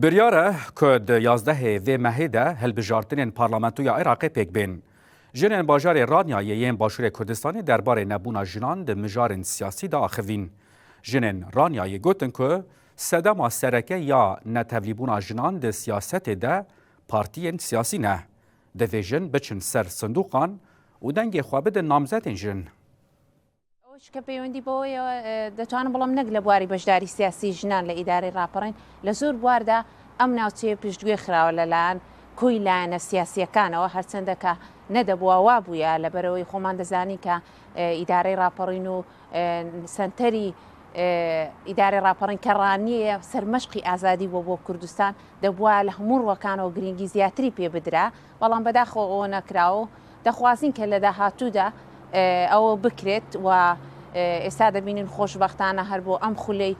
Biryar e ku di yazdehê vê mehê de hilbijartinên parlamentoya Iraqê pêk bên. Jinên bajarê Ranyayê yên Başûrê Kurdistanê derbarê nebûna jinan di mijarên siyasî de axivîn. Jinên Ranyayê gotin ku sedema sereke ya netevlîbûna jinan di siyasetê de partiyên siyasî ne. Divê jin biçin ser sindoqan û dengê xwe bidin namzetên jin. ئەوەش کە پەیوەندی بەوەیە دەتوانم بڵێم نەک لە بواری بەشداری سیاسی ژنان لە ئیدارەی ڕاپەڕین لە زۆر بواردا ئەم ناوچەیە پشتگوێ خراوە لەلایەن کۆی لایەنە سیاسیەکانەوە هەرچەندە کە نەدەبووە وا بووە لەبەرەوەی خۆمان دەزانین کە ئیدارەی ڕاپەڕین و سەنتەری ئیدارەی ڕاپەڕین کە ڕانیەیە سەرمەشقی ئازادی بۆ بۆ کوردستان دەبووە لە هەموو ڕوەکانەوە گرنگی زیاتری پێ بدرا بەڵام بەداخەوە ئەوە نەکراوە و دەخوازین کە لە داهاتوودا ئەوە بکرێت و ئێستا دەبینین خۆشبەختانە هەر بۆ ئەم خولەی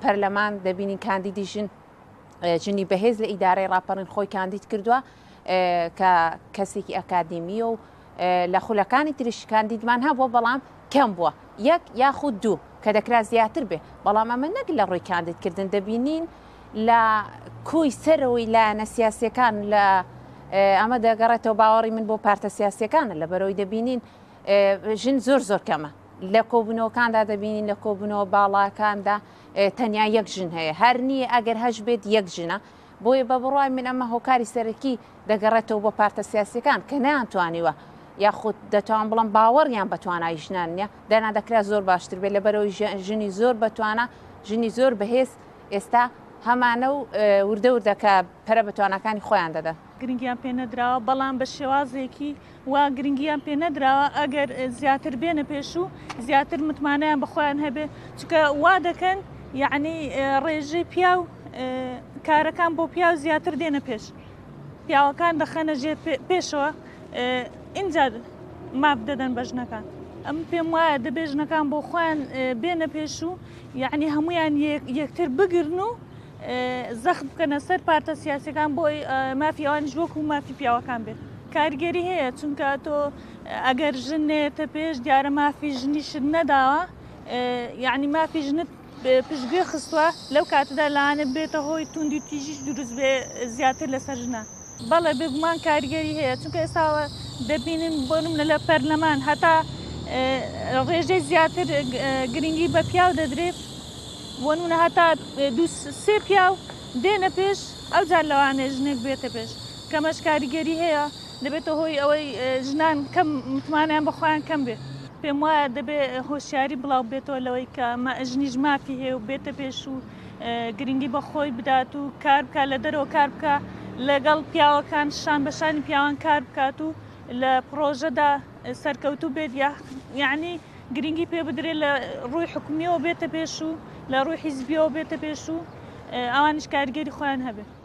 پەرلەمان دەبینین کاندیدی ژن ژنی بەهێز لە ئیدارەی ڕاپەڕین خۆی کاندید کردووە کە کەسێکی ئەکادیمیە و لە خولەکانی تریش کاندیدمان هەبووە بەڵام کەم بووە یەک یاخود دوو کە دەکرا زیاتر بێ بەڵام ئەمە نەک لە ڕووی کاندیدکردن دەبینین لە کۆی سەرەوەی لایەنە سیاسیەکان لە ئەمە دەگەڕێتەوە باوەڕی من بۆ پارتە سیاسیەکانە لە بەرەوەی دەبینین ژن زۆر زۆر کەمە لە کۆبوونەوەکاندا دەبینین لە کۆبوونەوە باڵاکاندا تەنیا یەک ژن هەیە هەر نییە ئەگەر هەش بێت یەک ژنە بۆیە بە بڕوای من ئەمە هۆکاری سەرەکی دەگەڕێتەوە بۆ پارتە سیاسیەکان کە نەیانتوانیوە یاخود دەتوان بڵم باوەڕیان بە توانای ژنان نییە دەنا دەکرا زۆر باشتر بێت لەبەرەوەی ژنی زۆر بەتوانا ژنی زۆر بەهێز ئێستا هەمانە و وردە وردە کە پەرە بە تواناکانی خۆیان دەدەن. گرنگیان پێ نەدراوە، بەڵام بە شێوازێکی وا گرنگیان پێ نەدراوە ئەگەر زیاتر بێنە پێش و زیاتر متمانەیان بە خۆیان هەبێ، چونکە وا دەکەن یەعنی ڕێژەی پیاو کارەکان بۆ پیاو زیاتر دێنە پێش، پیاوەکان دەخەنە ژێر پێشەوە ئینجا ماف دەدەن بە ژنەکان. ئەمن پێم وایە دەبێ ژنەکان بۆ خۆیان بێنە پێش و یەعنی هەموویان یەکتر بگرن و زەخت بکەنە سەر پارتە سیاسەکان بۆی مافی ئەوانیش وەکو مافی پیاوەکان بێت. کاریگەری هەیە چونکە تۆ ئەگەر ژن نێتە پێش دیارە مافی ژنیشت نەداوە یعنی مافی ژنت پشتگوێ خستووە لەو کاتەدا لەوانەیە بێتە هۆی توندی تیژیش دروست بێ زیاتر لەسەر ژنان. بەڵێ بێگومان کاریگەری هەیە چونکە ئێستا دەبینین بۆ نمونە لە پەرلەمان هەتا ڕێژەی زیاتر گرنگی بە پیاو دەدرێت بۆ نمونە هەتا دوو سێ پیاو دێنە پێش ئەو جار لەوانەیە ژنێک بێتە پێش کەمەش کاریگەری هەیە دەبێتە هۆی ئەوەی ژنان کەم متمانەیان بە خۆیان کەم بێت پێم وایە دەبێ هۆشیاری بڵاو بێتەوە لەوەی کە ژنیش مافی هەیە و بێتە پێش و گرنگی بە خۆی بدات و کار بکات لە دەرەوە کار بکات لەگەڵ پیاوەکان شان بە شانی پیاوان کار بکات و لە پڕۆژەدا سەرکەوتوو بێت یعنی گرنگی پێ بدرێت لە ڕووی حکومیەوە بێتە پێش و لە ڕووی حیزبیەوە بێتە پێش و ئەوانیش کاریگەری خۆیان هەبێت.